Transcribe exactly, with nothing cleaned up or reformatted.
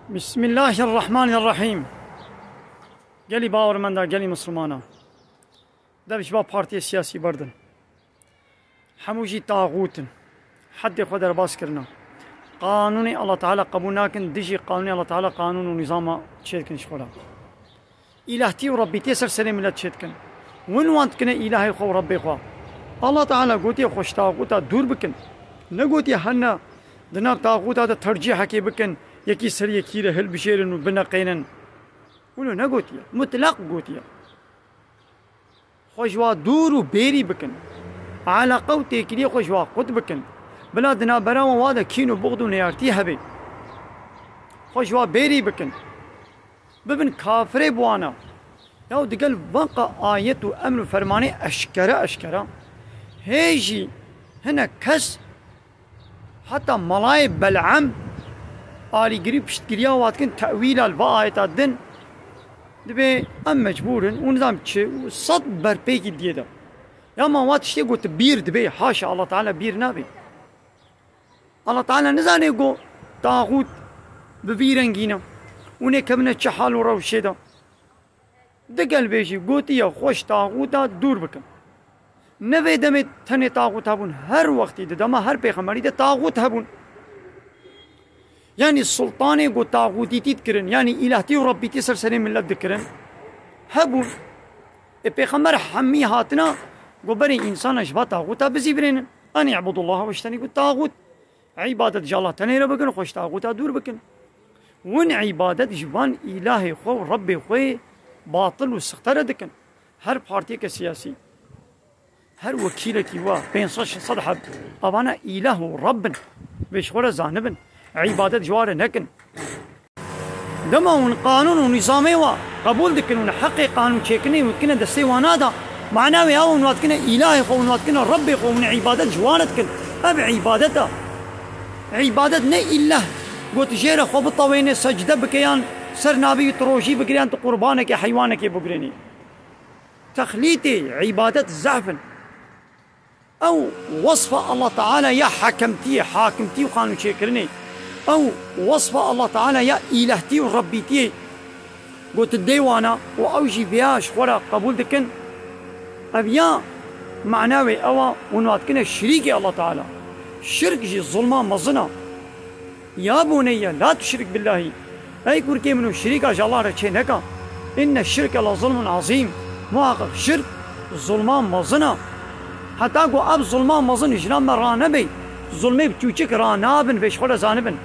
Bismillahirrahmanirrahîm. Gelî bawermenda, gelî Mislimana. Dev ji va partiyê siyasî berdin. Hemû jî taxût in. Heddê xwe derbas kirine. Qanûnê Allah Teala qebûl nakin, dijî qanûnê Allah Teala qanûn û nîzama çêdikin ji xwe re. Îlahtî û Rebbîtiyê ser serê milet çêdikin. Win wan dikine îlahê xwe û Rebbê xwe. Allah Teala gotiye xwe ji taxûta dûr bikin. Negotiye hene di nav taxûta de tercîhekê bikin, yekî ser yekî re hilbijêrin û bineqênin. Wilo negotiye. Mutlaq gotiye. Xwe ji wa dûr û bêrî bikin. Eleqe û têkiliyê xwe ji wa qut bikin. Bila di navbera wan wa de kîn û buxd û neyartî hebe. Xwe ji wa bêrî bikin. Bibin kafirê bi wana. Yaw digel van qa ayet û emr û fermanê eşkere eşkere. Hê jî hinek kes Heta malayê Bel'am alîgirî û piştgiriya wa dikin tewîla li va ayeta din, dibê em mecbûr in û nizam çi û sed berpêkî diyê de. Ya ma wa tiştê got bîr dibê, haşa, Allah Teala bîr nabe. Allah Teala nizane got taxût bi vî rengî ne û nêkevine çi hal û rewşê de. Digel vê jî gotiye xwe ji taxûta dûr bikin. Ne vê demê tenê taxût hebûn, her wextî di dema her pêxemberî de taxût hebûn. Yanî sultanê ku taxûtîtî dikirin, yanî îlahtî û rebbîtî ser serê milet dikirin, hebûn. Ê pêxember hemî hatina, got berê însana ji va taxûta bizîvirênin. An i'budullaha weştenîbû taxût. Îbadet ji Allah tenê re bikin, xwe ji taxûta dûr bikin. Win îbadet ji van îlahê xwe û Rebbê xwe yê batil û sixte re dikin. Her partiyeke siyasî, her wekîlekî wa pênc sed şeş sed heb, avana îlah û Reb in. Vê ji xwe re zanibin. Îbadet ji wan re nekin. Dema hûn qanûn û nîzamê wa qebûl dikin, hûn heqê qanûn çêkirinê hûn dikine destê wana da, mana wê ew hûn wa dikine îlahê xwe, hûn wa dikine Rebbê xwe, hûn îbadet ji wan re dikin. Ev îbadet e. Îbadet ne îlah got jê re xwe bitewêne, secde bike yan ser navê wî tu rojî bigire yan tu qurbanekê, heywanekê bigirênî. Texlîtê îbadet zehf in. Ew wesfa Allah Teala ya hekemtiyê, hakimtî û qanûnçêkirinê. Ew wesfa Allah Teala ya îlehtî û rebbîtiyê. Got dê wana û ew jî viya ji xwe re qebûl dikin. Ev ya mana wê ew a hûn wa dikine şirîkê Allah Teala. Şirk jî zulma mezin a. Ya buneyye la tuşrik billahî. Ey kurkê min û şirîka ji Allah re çê neka. Inne şirke la zulmun azîm. Muhaqeq şirk zulma mezin a. Heta ku ev zulma mezin ji nav me ranebe, zulmê biçûçik ranabin vê ji xwe re zanibin.